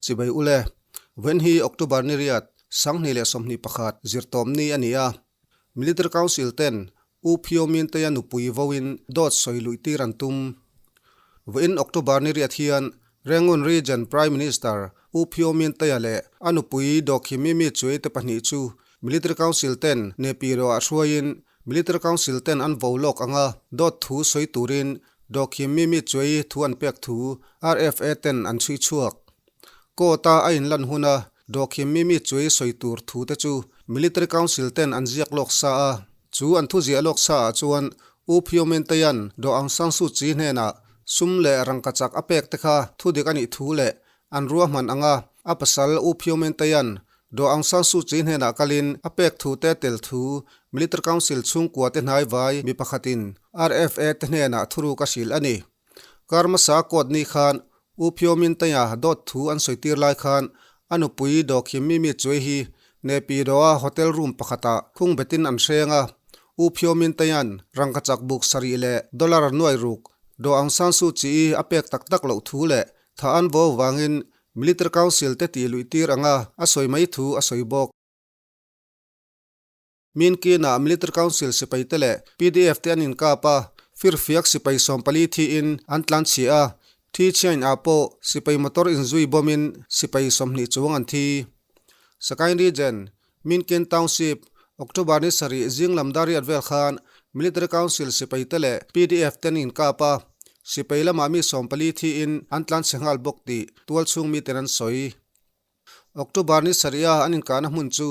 Chibai ule, Vawiin hi October ni riat, 2021, zirtawm ni a ni a. Military Council ten U Phyo Min Teia nupui vawiin dawt sawi luih tir an tum. Vawiin October ni riat hian Rangoon Region Prime Minister U Phyo Min Teia leh a nupui Daw Khi Mimi Chuei te pahnih chu Military Council ten Nepiro ah hruaiin Military Council ten an vo lawk anga dawt thu sawi turin Daw Khi Mimi Chuei thu an pek thu RFA ten an chhui chhuak. Court a a inlan huna Daw Khi Mimi Chuei sawi tur thu te chu Military Council ten an ziak lawk sa a. Chu an thu ziah lawk sa ah chuan U Phyo Min Teian Daw Aung San Suu Kyi hnenah sum leh rangkachak a pek te kha thu dik a nih thu leh an ruahman anga a pasal U Phyo Min Teian Daw Aung San Suu Kyi hnenah kalin a pek thu te tel thu Military Council chhungkua te hnai vai mi pakhatin RFA te hnenah thuruk a hrilh a ni. Kar hmasa court ni khan U Phyo Min Teiah dawt thu an sawi tir lai khan a nupui Daw Khim Mimi Chuai hi Nepi Daw-a hotel room pakhatah khung betin an hreng a. U Phyo Min Teia'n rangkachak buk sarih leh dollar nuai ruk Daw Aung San Suu Kyi a pek tak tak loh thu leh tha an vo vangin Military Council te tih luih tir anga a sawi mai thu a sawi bawk. Minkinah Military Council sipai te leh pdf te an inkap a, firfiak sipai 14 thiin an tlan chhia a, thi chhiain ah pawh sipai motor inzui bawmin sipai 20 chuang an thi. Sakain Region, Minkin Township, October ni sarih zing lam dar riat vel khan Military Council sipai te leh pdf te an inkap a, sipai lamah mi 14 thiin an tlan chhe nghal bawk tih tualchhung miten an sawi. October ni sarih a an inkahna hmun chu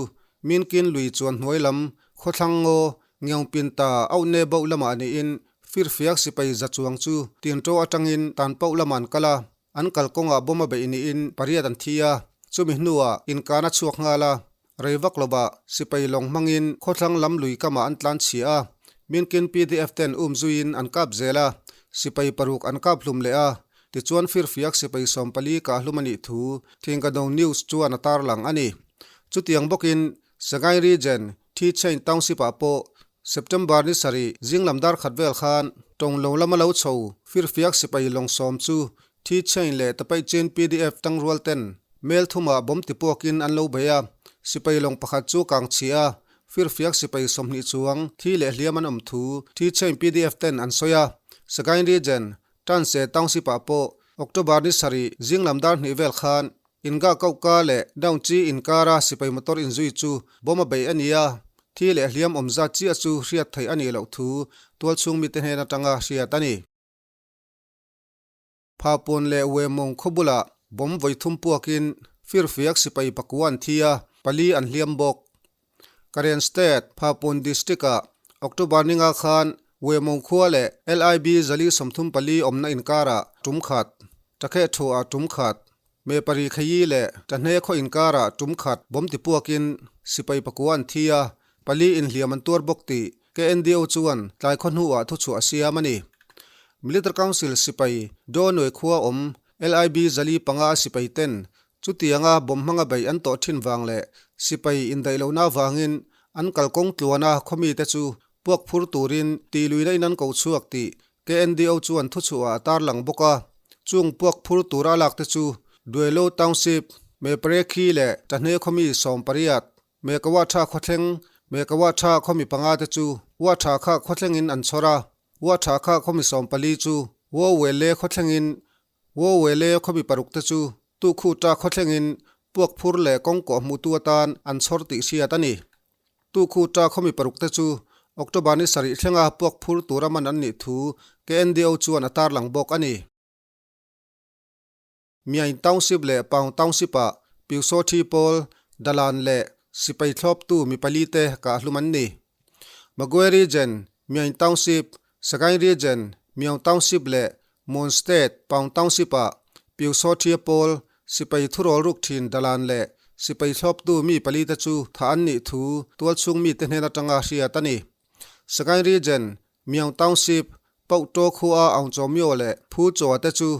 Minkin lui chuan hnuai lam khawthlang ngaw Ngeungpin ta Auhne Boh lamah niin firfiak sipai za chuang chu Tinto atangin tan poh lamah an kal a, an kalkawngah bomb a beih niin pariat an thi a, chumi hnuah inkahna chhuak nghal a, rei vak lovah sipai lawng hmangin khawthlang lam lui kamah an tlan chhia a, Minkin pdf ten um zuiin an kap zel a, sipai paruk an kap hlum leh a, Tichuan firfiak sipai 14 kah hlum a nih thu Thingkado News chuan a tarlang a ni. Chutiang bawkin Sagaing Region, Thi Chain Township-ah pawh September ni sarih zinglam dar khat vel khan tawng lo lama lo chho firfiak sipai lawng sawm chu Thi Chain leh Tapaichin pdf tangrual ten mel thumah bawm tipuakin an lo bei a, sipai lawng pakhat chu kang chhia a, firfiak sipai 20 chuang thi leh hliam an awm thu Thi Chain pdf ten an sawi a. Sagaing Region, Tanse Township ah pawh October ni sarih zinglam dar hnih vel khan Inga Kauka leh Daunchi inkara sipai motor inzui chu bomb a beih a ni a, thi leh hliam awm zat chiah chu hriat theih a nih loh thu tualchhung mite hnen atanga hriat a ni. Phapawn leh Wemong khaw bulah bomb vawi thum puakin firfiak sipai pakua an thi a, pali an hliam bawk. Karen State, Phapun District-ah October ninga khan Wemong khua leh LIB 434 awmna inkarah tum khat, Takhe thuah tum khat, Me pari khayi leh Tahne khaw inkarah tum khat bomb tipuakin sipai pakua an thi a, pali inhliam an tuar bawk tih KNDO chuan tlai khaw hnuah thuchhuah a siam a ni. Military Council sipai Donuai khua awm LIB 500 a sipai ten Chutianga bomb hmanga beih an tawh thin vang leh sipai indaih lohna avangin an kalkawng tluana khawmite chu puak phur turin tihluihna in an koh chhuak tih KNDO chuan thuchhuah a tarlang bawk a. Chung puak phur tura lak te chu Duelo Township, Meprekhi leh Tahne khawmi 18, Mekawatha khawthleng, Mekawatha khawmi panga te chu Watha kha khawthlengin an chhawr a, Watha kha khawmi 14 chu Wowele khawthlengin Wowele khawmi paruk te chu Tukhuta khawthlengin puak phur leh kawngkawh hmuhtu atan an chhawr tih hriat a ni. Tukhuta khawmi paruk te chu October ni sarih thlenga puak phur tura man an nih thu KNDO chuan a tarlang bawk a ni. Myaing Township leh Paung Township-ah Pyusawthi pawl, Dalan leh sipai thlawptu mi pali te kah hlum an ni. Magwe Region, Myaing Township, Sagaing Region, Myaung Township leh Mon State, Paung Township-ah Pyusawthia pawl, sipai thurawl ruk thin Dalan leh sipai thlawptu mi pali te chu thah an nih thu tualchhung mite hnen atanga hriat a ni. Sagaing Region, Myaung Township, Pauhtaw khua Aung Chaw Myo leh Phu Chaw te chu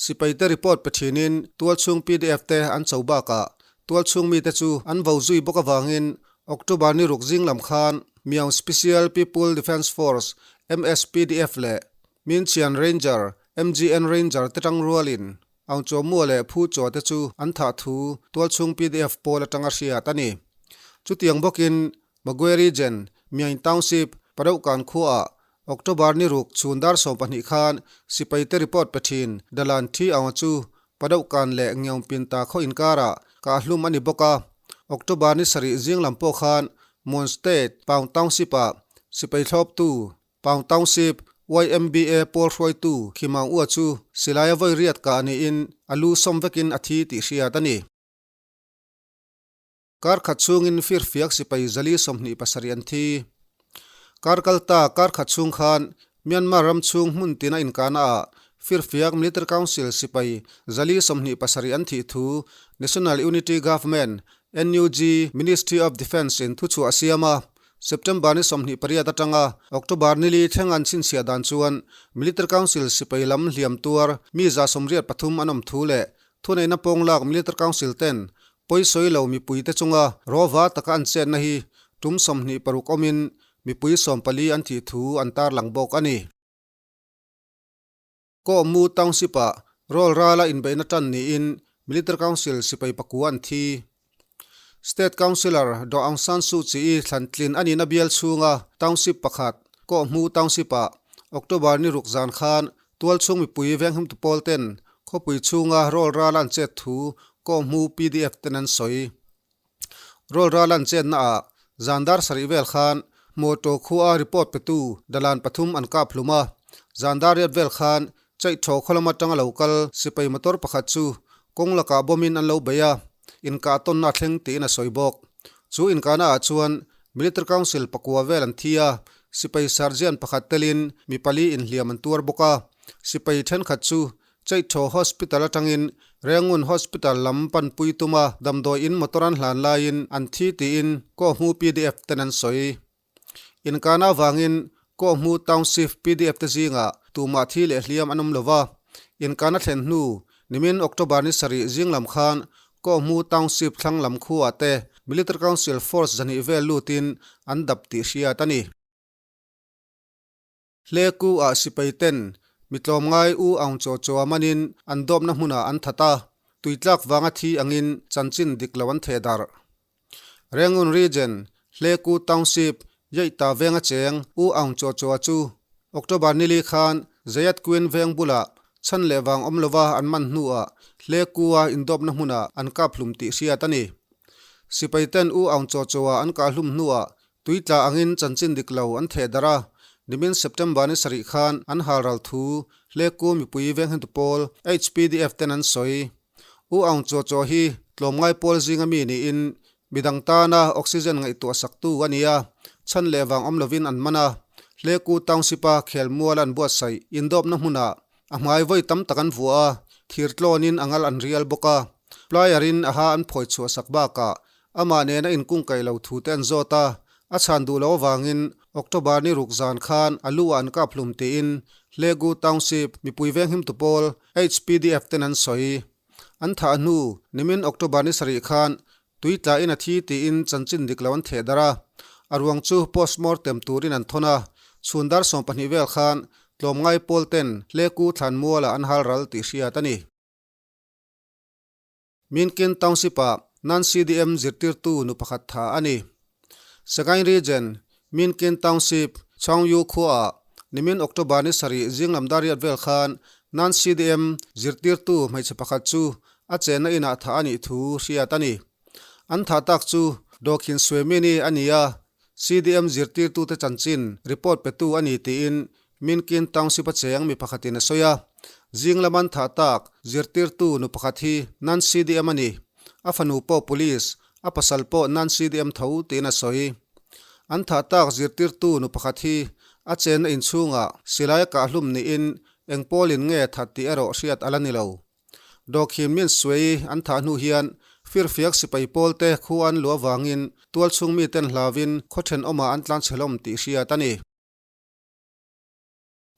Sipai te report pe thinin tualchhung pdf te an cho bakah tualchhung mite chu an vo zui bawk avangin October ni ruk zing lam khan Myaung Special People Defence Force, MSPDF, leh Minchian Ranger, MGN Ranger, te tang rualin Aung Chaw Mua leh Phu Chaw te chu an thah thu tualchhung pdf pawl atanga hriat a ni. Chutiang bawkin Magwe Region, Myaing Township, Pareuhkan khuaah October ni ruk chhun dar 12 khan sipai te report pe thin Dalan Thi Aung chu Pareuhkan leh Ngeungpinta khaw inkarah kah hlum a ni bawk a. October ni sarih zing lam pawh khan Mon State, Paung Township-ah sipai thlawptu Paung Township YMBA pawl hruaitu Khimang Ua chu silaia vawi riat kah niin a lu sawm vekin a thi tih hriat a ni. Kar khat chhungin firfiak sipai 427 an thi. Kar kal ta kar khat chhung khan Myanmar ram chhung hmun tina inkahna ah firfiak Military Council sipai 427 an thih thu National Unity Government, NUG, Ministry of Defence in thuchhuah a siam a. September ni 28 atanga October ni li thleng an chhinchhiah dan chuan Military Council sipai lam hliam tuar mi 183 an awm thu leh Thuneihna pawng lak Military Council ten pawisawi lo mipuite chunga rawva taka an chetna hi tum 26 awmin mipui 14 an thih thu an tarlang bawk a ni. Kawhmu Township-ah rawl rala inbeihna tan niin Military Council sipai pakua an thi. State Councillor Daw Aung San Suu Kyi thlantlin a nihna bial chhunga township pakhat, Kawhmu Township-ah October ni ruk zan khan tualchhung mipui venghimtu pawl ten khawpui chhunga rawl ral an chet thu Kawhmu pdf ten an sawi. Rawl ral an chetna ah zan dar sarih vel khan motor khua report petu dalan pathum an kap hlum a, zan dar riat vel khan Chaih thaw khaw lam atanga lo kal sipai motor pakhat chu kawng lakah bawmin an lo bei a, inkah tawnna a thleng tiin a sawi bawk. Chu inkahna ah chuan Military Council pakua vel an thi a, sipai sergeant pakhat telin mi pali inhliam an tuar bawk a. Sipai thenkhat chu Chaih thaw Hospital atangin Rengun Hospital lam panpui tuma damdawi in motor an hlan laiin an thi tiin Kawhmu pdf ten an sawi. Inkahna avangin Kawhmu Township pdf te zingah tumah thi leh hliam an awm lo va. Inkahna thlen hnu nimin October ni sarih zing lam khan Kawhmu Township thlang lam khuaah te Military Council Force zahnih vel lutin an dap tih hriat a ni. Hleku ah sipai ten mi tlawmngai U Aung Chaw Chaw manin an dawpna hmunah an that a, tuitlak vanga thi angin chanchin dik lo an theh darh. Rangoon Region, Hleku Township, Yaihta venga cheng U Aung Chaw Chaw chu October nili khan Zayat Queen veng bulah chhan leh vang awm lova an man hnuah Hleku a indawpna hmunah an kap hlum tih hriat a ni. Sipai ten U Aung Chaw Chaw an kah hlum hnuah Tui tla angin chanchin dik lo an theh darh a, nimin September ni sarih khan an halral thu Hleku mipui venghentu pawl HPDF ten an sawi. U Aung Chaw Chaw hi tlawmngai pawl zinga mi niin midang tana oxygen ngaihtuah saktu a ni a, chhan leh vang awm lovin an man a. Hleku Township-a khelmual an buatsaih indawpna hmunah a hmai vawi tam tak an vuah a, thir tlawnin a ngal an rial bawk a, plier-in a ha an phawi chhuah sak bakah Amah nena inkungkaih lo thu te an zawt a, a chhan duh loh avangin October ni ruk zan khan a lu ah an kap hlum tiin Hlegu Township mipui venghimtu pawl HPDF ten an sawi. An thah hnu nimin October ni sarih khan tui tla in a thi tiin chanchin dik lo an theh darh a, a ruang chu postmortem turin an thawn a, chhun dar 12 vel khan tlawmngai pawl ten Hlegu thlanmualah an hal ral tih hriat a ni. Minkin Township-ah Non-CDM zirtirtu nu pakhat tha a ni. Sagaing Region, Minkin Township, Chaungyu khuaah nimin October ni sarih zinglam dariat vel khan Non-CDM zirtirtu hmeichhe pakhat chu a chenna inah tha a nih thu hriat a ni. An tha tak chu Dawkhin Suemini a ni a, CDM zirtirtute chanchin report petu a ni tiin Minkin Township a cheng mi pakhatin a sawi a, zing laman thah tak zirtirtu nu pakhat hi Nan CDM a ni. A fanu pawh police, a pasal pawh Nan CDM tho tiin a sawi. An thah tak zirtirtu nu pakhat hi a chenna inchhungah silai a kahhlum niin eng pawlin nge that tih erawh hriat a la ni lo. Dawkhin min suai an thah hnu hian firfiak sipai pawlte khu an luah avangin tualchhung miten hlauin khaw thenawmah an tlanchhelawm tih hriat a ni.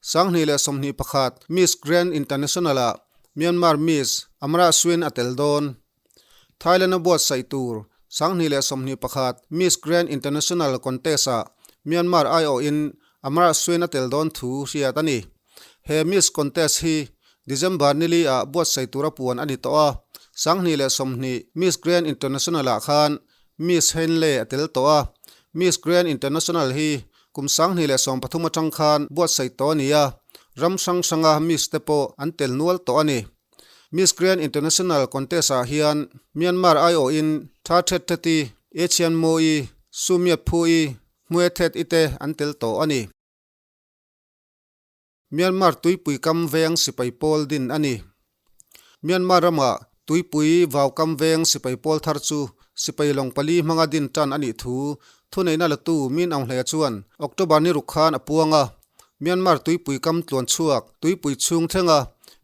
2021 Miss Grand International-ah Myanmar Miss Amra Swin a tel dawn. Thailand-a buatsaih tur 2021 Miss Grand International Contest-ah Myanmar aiawhin Amra Swin a tel dawn thu hriat a ni. He Miss Contest hi December nili ah buatsaih tura puan a ni tawh a, 2020 Miss Grand International ah khan Miss Henley a tel tawh a, Miss Grand International hi kum 2013 atang khan buatsaih tawh a ni a, ram hrang hranga Miss te pawh an tel nual tawh a ni. Miss Grand International contest ah hian Myanmar aiawhin Tha Thet Theti, Achian Moe, Sumiat Phu-i, Hmue Thet i te an tel tawh a ni. Myanmar tuipui kam veng sipai pawl din a ni. Myanmar rama tuipui vau kam veng sipai pawl thar chu sipai lawng pali hmanga din tan a nih thu thuneihna latu Min Aung Hlaia chuan October ni ruk khan a puang a. Myanmar tuipui kam tluan chhuak tuipui chhung thlenga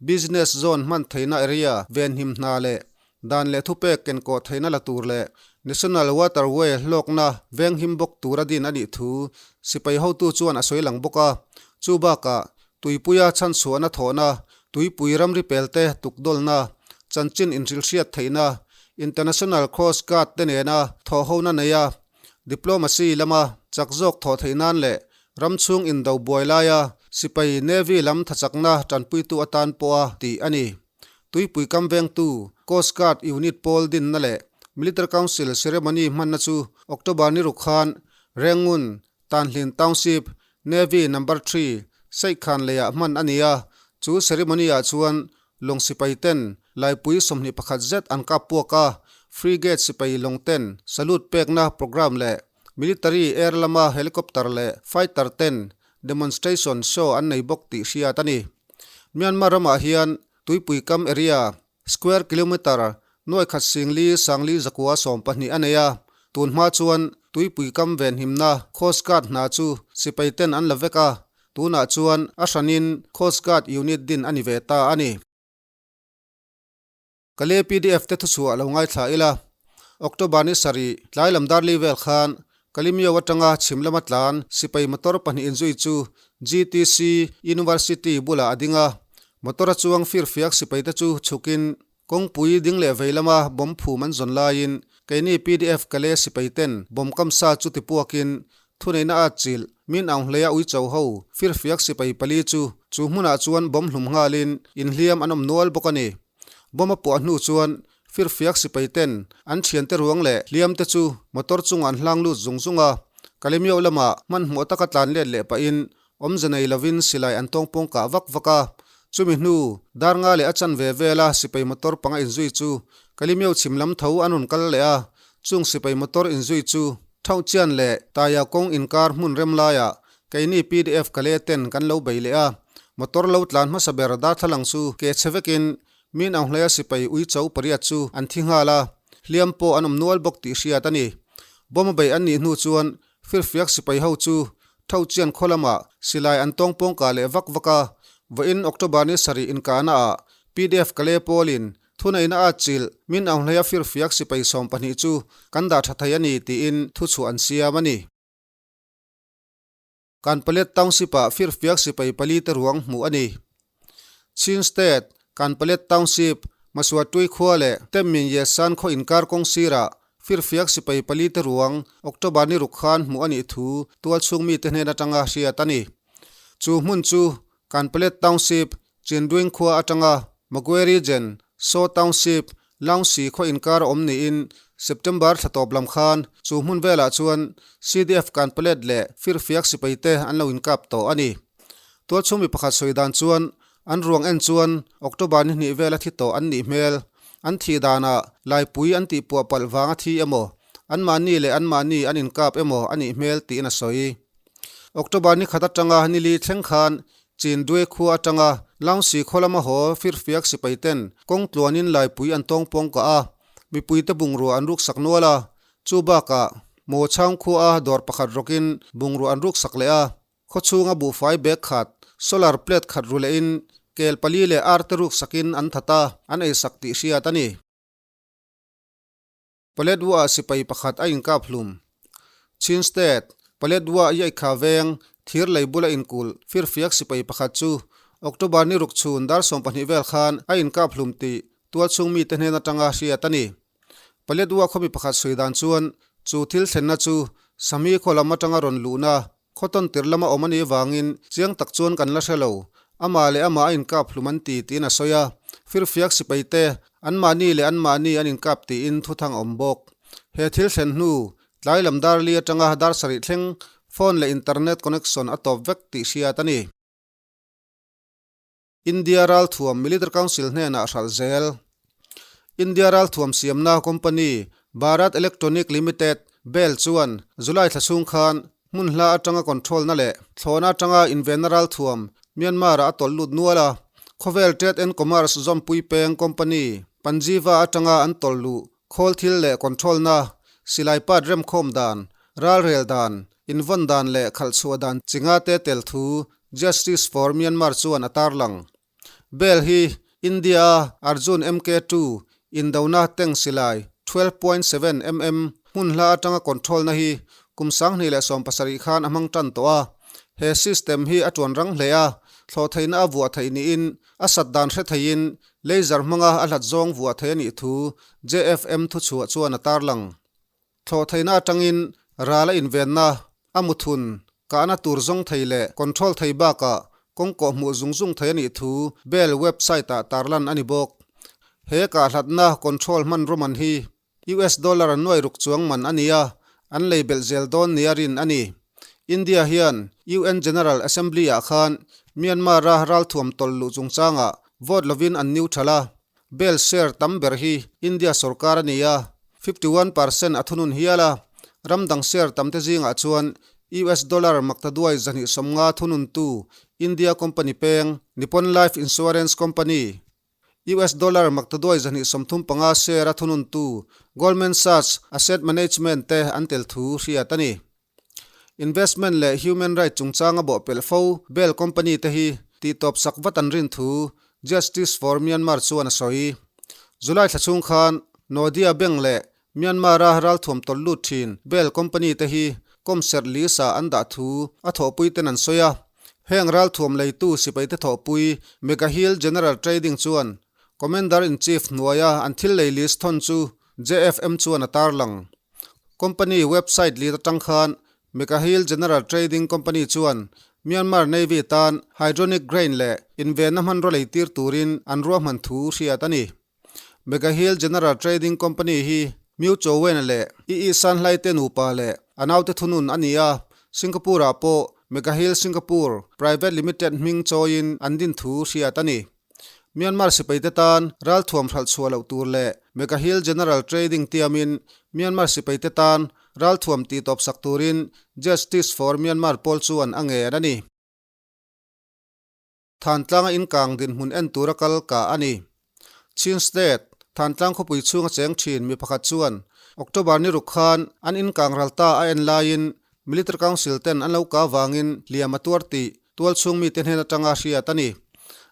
business zone hman theihna area venhim hna leh dan leh thupek kenkawh theihna la tur leh National Waterway hlawkna venghim bawk tura din a nih thu sipai hotu chuan a sawi lang bawk a. Chu bakah tuipuia chhanchhuahna thawhna, tuipui ramri pelte tukdawlna, chanchin inhrilhhriat theihna, International Coast Guard te nena thawhhona neia diplomacy lama chak zawk thawh theih nan leh ram chhung indo buai laia sipai Navy lam thachakna tanpuitu atan pawha tih a ni. Tuipui kam vengtu Coast Guard Unit pawl dinna leh Military Council ceremony hmanna chu October ni ruk khan Rengun, Tanhlin Township, Navy Number Three, Seikhan leiah hman a ni a, chu ceremony-ah chuan lawng sipai ten laipui 21 zet an kap puak a, frigate sipai lawng ten salute pekna programme leh military air lama helicopter leh fighter ten demonstration show an nei bawk tih hriat a ni. Myanmar ramah hian tuipui kam area square kilometre nuai khat singli sangli zakua 12 a nei a, tun hma chuan tuipui kam venhimna Coast Guard hna chu sipai ten an la vek a, tunah chuan a hranin Coast Guard unit din a ni ve ta a ni. Kale pdf te thuchhuah lo ngaithla ila, October ni sarih tlai lam darli vel khan Kalimyo atanga chhim lama tlan sipai motor pahnih inzui chu GTC University bulah a ding a, motor a chuang firfiak sipai te chu chhukin kawngpui ding leh vei lama bomb phum an zawn laiin keini pdf Kale sipai ten bomb kamsa chu tipuakin Thuneihna a chilh, Min Aung Hleia uicho ho firfiak sipai pali chu chu hmunah chuan bomb hlum nghalin inhliam an awm nual bawk a ni. Bomb a puah hnu chuan firfiak sipai ten an thiante ruang leh hliam te chu motor chungah an hlang lut zung zung a, Kalemyo lamah hmanhmawh taka tlan let leh pahin awmze nei lovin silai an tawngpawng kah vak vak a. Chumi hnu dar nga leh a chanve vela sipai motor panga inzui chu Kalemyo chhim lam tho an rawn kal leh a, Chung sipai motor inzui chu Thauhchian leh Taia kawng inkar hmun rem laiah keini pdf Kale ten kan lo bei leh a. Motor lo tlan hmasa ber darthlalang chu ke chhe vekin Min Aung Hlaia sipai uicho pariat chu an thi nghal a, hliam pawh an awm nual bawk tih hriat a ni. Bomb a beih an nih hnu chuan Firfiak sipai ho chu Thauhchian khaw lamah silai an tawng pawngka leh vak vak a, vawiin October ni sarih inkahna ah pdf Kale pawlin Thuneihna a chilh, Min Aung Hleia firfiak sipai 12 chu kan dah tha thei a ni tiin thuchhuah an siam a ni. Kanpalet Township-ah firfiak sipai pali te ruang hmuh a ni. Chin State, Kanpalet Township, Masuatui khua leh Temmin Yesan khaw inkar kawng sirah firfiak sipai pali te ruang October ni ruk khan hmuh a nih thu tualchhung mite hnen atanga hriat a ni. Chu hmun chu Kanpalet Township, Chinduing khua atanga Magwe Region, Saw Township, Laungsi khaw inkar a awm niin September thla tawp lam khan chu hmun velah chuan CDF Kanpalet leh Firfiak sipai te an lo inkap tawh a ni. Tualchhung mi pakhat sawi dan chuan an ruang en chuan October ni hnih vela thi tawh an nih hmel. An thih danah Laipui an tihpuah palh vanga thi emaw, anmahni leh anmahni an inkap emaw a nih hmel tiin a sawi. October ni khat atanga nili thleng khan Chinduai khua atanga Laungsi khaw lama haw firfiak sipai ten kawng tluanin laipui an tawng pawng kah a, mipuite bungrua an ruksak nual a. Chu bakah Mawchhang khua a dawr pakhat rawkin bungrua an ruksak leh a, khaw chhunga buhfai bag khat, solar plate khat ru lehin kel pali leh ar te ruksakin an that a, an eisak tih hriat a ni. Paletwa sipai pakhat a inkap hlum. Chin State, Paletwa Yaikha veng, thir lei bula inkulh firfiak sipai pakhat chu October ni ruk chhun dar 12 vel khan a inkap hlum tih tualchhung mite hnen atanga hriat a ni. Paletwa khawmi pakhat sawi dan chuan chu thil thlenna chu Sami khaw lam atanga rawn luhna khaw tawn tir lama awm a nih vangin chiang tak chuan kan la hre lo. Amah leh amah a inkap hlum an ti tiin a sawi a, firfiak sipai te anmahni leh anmahni an inkap tiin thuthang a awm bawk. He thil thlen hnu tlai lam dar li atanga dar sarih thleng phone leh internet connection a tawp vek tih hriat a ni. India ralthuam Military Council hnenah hralh zel. India ralthuam siamna company Bharat Electronic Limited, bel, chuan July thla chhung khan hmun hla atanga control na leh thlawhna atanga invenna ralthuam Myanmar-ah a tawlh lut nual a. Khawvel Trade and Commerce zawmpui peng company Panjiva atanga an tawlh luh khawl thil leh control na, silai part remkhawm dan, ralrel dan, invawn dan leh khalhchhuah dan chi nga te tel thu Justice for Myanmar chuan a tarlang. Bel hi India-a Arjun MK2 indona tank silai 12.7 mm hmun hla atanga control na hi kum 2017 khan a hmang tan tawh a. He system hi a tuan rang hle a, thlawh theihna a vuah theih niin a sat dan hre theiin laser hmanga a hlat zawng vuah thei a nih thu JFM thuchhuah chuan a tarlang. Thlawh theihna atangin ral a invenna, a muthun, kahna tur zawng thei leh control thei bakah kawng kawh hmuh zung zung thei a nih thu Bell website-ah tarlan a ni bawk. He kahhlatna control hmanraw man hi US dollar nuai ruk chuang man a ni a, an lei belh zel dawn nia rin a ni. India hian UN General Assembly-ah khan Myanmar-a ralthuam tawlh luh chungchangah vote lovin an neutral a, Bell share tam ber hi India sorkar a ni a, 51% a thunun hial a, ram dang share tam te zingah chuan US dollar maktaduai 250 thununtu India company peng Nippon Life Insurance Company, US dollar maktaduai 235 share a thununtu Goldman Sachs Asset Management te an tel thu hriat a ni. Investment leh human right chungchanga bawhpelh fo Bell company te hi tihtawp sak vat an rin thu Justice for Myanmar chuan a sawi. July thla chhung khan Nodia Bank leh Myanmar-a ralthuam tawlh lut thin Bell company te hi kawmserh list ah an dah thu a thawhpui ten an sawi a. Heng ralthuam leitu sipaite thawhpui Mega Hill General Trading chuan Commander-in-Chief hnuaia an thil lei list thawn chu JFM chuan a tarlang. Company website lit atang khan Mekahil General Trading Company chuan Myanmar Navy tan hydronic grain leh invenna hmanraw lei tir turin an ruahman thu hriat a ni. Mekahil General Trading Company hi Myu Cho Wen leh I I San Hlai te nupa leh a naute thunun a ni a, Singapore ah pawh Mekahil Singapore Private Limited hming chawiin an din thu hriat a ni. Myanmar sipaite tan ralthuam hralh chhuah loh tur leh Mega Hill General Trading tiamin Myanmar sipaite tan ralthuam tihtawp sak turin Justice for Myanmar pawl chuan a ngen a ni. Thantlanga inkang dinhmun en tura kal kah a ni. Chin State, Thantlang khawpui chhunga cheng thin mi pakhat chuan October ni ruk khan an inkang ral ta a en laiin Military Council ten an lo kah vangin hliam a tuar tih tualchhung mite hnen atanga hriat a ni.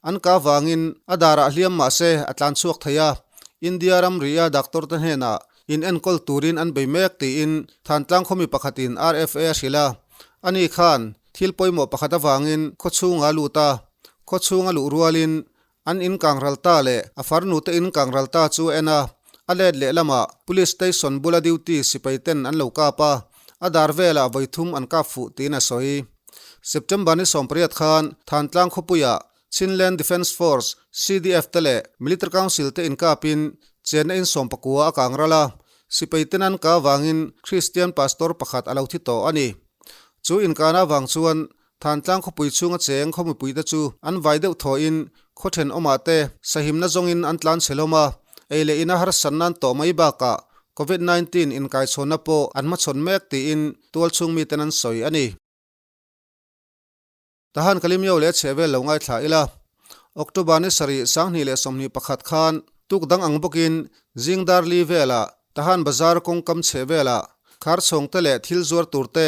An kah vangin a darah hliam mah se a tlan chhuak thei a, India ramria doctor te hnenah in enkawl turin an bei mek tiin Thantlang khawmi pakhatin RFA a hrilh a. Ani khan thil pawimawh pakhat avangin khawchhunga a lut a, khawchhunga luh rualin An in kang ral ta leh a farnu te in kang ral ta chu a en a, a let leh lamah Police Station bula duty sipai ten an lo kap a, a dar velah vawi thum an kap fuh tiin a sawi. September ni 18 khan Thantlang khawpuiah Chinland Defence Force, CDF, te leh Military Council te inkapin chenna in sawmpakua a kang ral a, sipai ten an kah avangin Christian Pastor pakhat a lo thi tawh a ni. Chu inkahna avang chuan Thantlang khawpui chhunga cheng khaw mipuite chu an vai deuh thawhin khaw thenawmah te sahimna zawngin an tlan chhe hlawm a, ei leh ina harsatna an tawh mai bakah Covid 19 inkaichhawnna pawh an hmachhawn mek tiin tualchhung miten an sawi a ni. Tahan Kalimyo leh a chhehvel lo ngaithla ila, October ni sarih 2021 khan tuk dang ang bawkin zing dar li velah Tahan Bazar kawngkam chhehvelah kharchhawngte leh thil zuar turte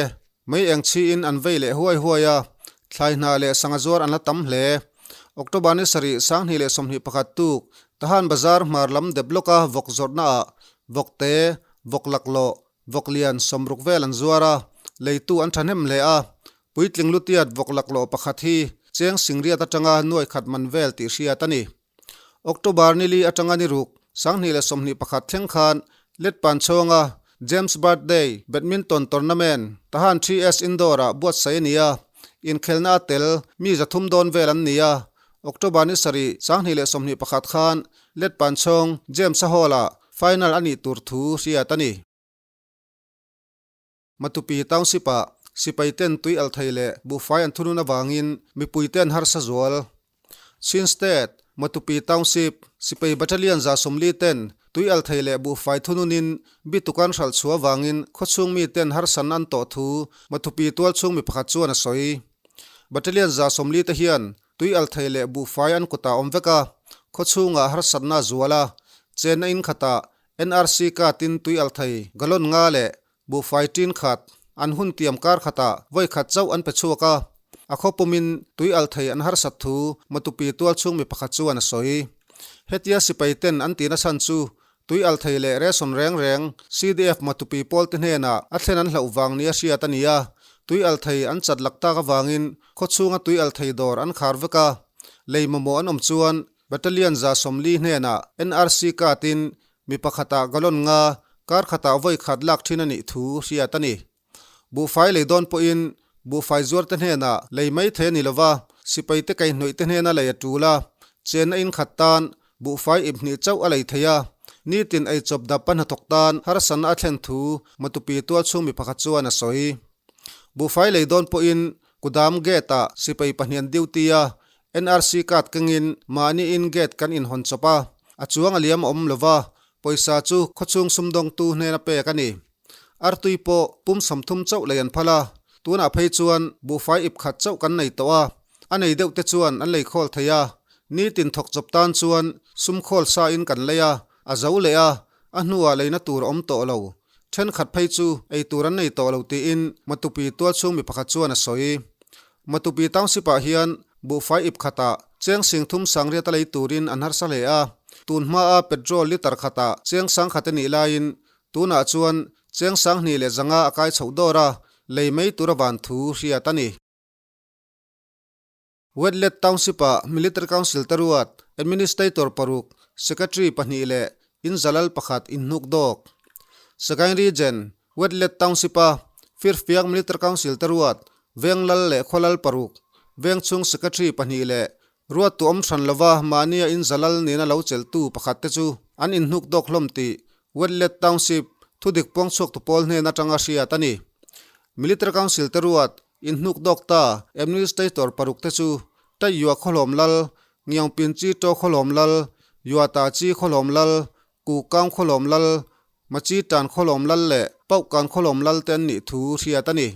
Mei eng chhiin an vei leh huai huai a, thlai hna leh sangha zuar an la tam hle. October ni sarih 2021 tuk Tahan Bazar hmar lam dep lawka vawk zawrhna ah vawk te, vawk laklawh, vawk lian sawmruk vel an zuar a, leitu an thahnem hle a. Puitling lutiat vawk laklawh pakhat hi cheng singriat atanga nuai khat man vel tih hriat a ni. October ni li atanga ni ruk, 2021 thleng khan Letpan chhawnga James Birthday Badminton Tournament Tahan 3S Indoor-ah buatsaih a ni a, inkhelna a tel mi 300 dawn vel an ni a. October ni sarih 2021 khan Letpanchhawng James-a Hall-ah final a nih tur thu hriat a ni. Matupi Township-ah sipai ten tui alh thei leh buhfai an thunun avangin mipui te an harsa zual. Chin State, Matupi Township, sipai battalion 40 ten tui alh thei leh buhfai thununin bitukan hralh chhuah avangin khawchhung mi ten harsan an tawh thu Matupi tualchhung mi pakhat chuan a sawi. Battalion 40 te hian tui alh thei leh buhfai an kutah awm vek a, khawchhungah harsatna a zual a, chenna in khatah NRC card-in tui alh thei gallon nga leh Buhfai tin khat, an hun tiam kar khatah vawi khat chauh an pe chhuak a, a khaw pumin tui alh thei an harsat thu Matupi tual chhung mi pakhat chuan a sawi. Hetia sipai ten an tihna chhan chu tui alh thei leh ration reng reng CDF Matupi pawl te hnenah a thlen an hlauh vang nia hriat a ni a, tui alh thei an chat lak tak avangin khaw chhunga tui alh thei dawr an khar vek a, lei mamawh an awm chuan Battalion 40 hnenah NRC card in Mi pakhatah gallon nga kar khatah vawi khat lak thin a nih thu hriat a ni. Buhfai lei dawn pawhin buhfai zuarte hnenah lei mai thei a ni lova, sipaite kaihnawih te hnena lei a tul a, chenna in khat tan buhfai ip hnih chauh a lei thei a, nitin eichawp dap a hnathawk tan harsatna a thlen thu Matupi tualchhung mi pakhat chuan a sawi. Buhfai lei dawn pawhin Kudam gate-ah sipai pahnian duty a, NRC card kengin mahni in gate kan inhawn chawp a, a chuang a liam a awm lo va, pawisa chu khawchhung sumdawngtu hnena pek a ni. Artui pawh pum 30 chauh lei an phal a, tunah phei chuan buhfai ip khat chauh kan nei tawh a, a nei deuh te chuan an lei khawl thei a, nitin thawk chawp tan chuan sum khawl sa in kan lei a, a zo leh a, a hnuah leina tur a awm tawh lo. Thenkhat phei chu ei tur an nei tawh lo tiin Matupi tualchhung mi pakhat chuan a sawi. Matupi Township-ah hian buhfai ip khatah cheng sing thum sangriat a lei turin an harsa hle a, tun hmaa petrol litre khatah cheng sangkhat a nih laiin tunah chuan cheng 2000 leh 500 a kai chhoh dawr a, lei mai tur a van thu hriat a ni. Wetlet Township-ah Military Council te ruat Administrator paruk, Secretary pahnih leh in zalal pakhat inhnuk dawk. Sagaing Region, Wetlet Township-a Firfiak Military Council te ruat Veng lal leh khaw lal paruk, veng chhung Secretary pahnih leh ruattu awm hran lova mahnia in zalal nena lo chelhtu pakhat te chu an inhnuk dawk hlawm tih Wetlet Township thudik puangchhuaktu pawl hnen atanga hriat a ni. Military Council te ruat Inhnuk dawk ta Administrator paruk te chu Taiyua Khawhlawm Lal, Ngiangpin Chi To Khawhlawm Lal, Yuata Chi Khawhlawm Lal, Kukang Khawhlawm Lal, Machi Tan Khawhlawm Lal leh Pauhkan Khawhlawm Lal te an nih thu hriat a ni.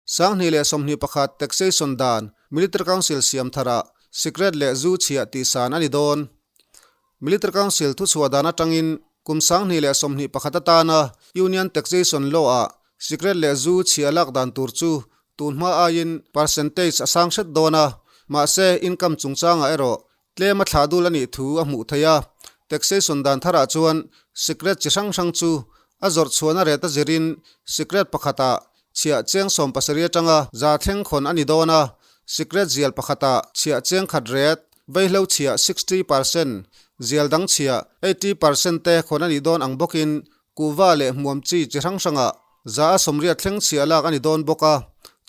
2021 Taxation dan Military Council siam tharah Sikret leh zu chhiah tihsan a ni dawn. Military Council thuchhuah dan atangin kum 2021 atana Union Taxation Law-ah sikret leh zu chhiah lak dan tur chu tun hma aiin percentage a sang hret dawn a, mahse income chungchangah erawh tlem a thlah dul a nih thu a hmuh theih a. Taxation dan tharah chuan sikret chi hrang hrang chu a zawrh chhuahna ret a zirin sikret pakhatah chhiah cheng 70 atanga za thleng khawn a ni dawn a, sikret zial pakhatah chhiah cheng khat ret Vaihlo chhiah 60%, zial dang chhiah 80% te khawn a nih dawn ang bawkin kuhva leh hmuam chi chi hrang hrangah za a 80 thleng chhiah lak a ni dawn bawk a.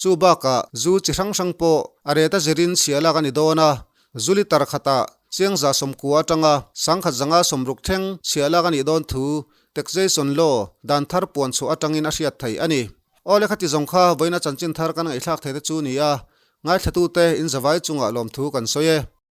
Chu bakah zu chi hrang hrang pawh a ret a zirin chhiah lak a ni dawn a, zu litre khatah cheng 90 atanga 1160 thleng chhiah lak a nih dawn thu Taxation Law dan thar puan chhuah atangin a hriat theih a ni. Aw le khati zawng kha vawiina chanchin thar kan ngaihthlak thei te chu ni a, Ngaithlatute in zavai chungah lawmthu kan sawi e.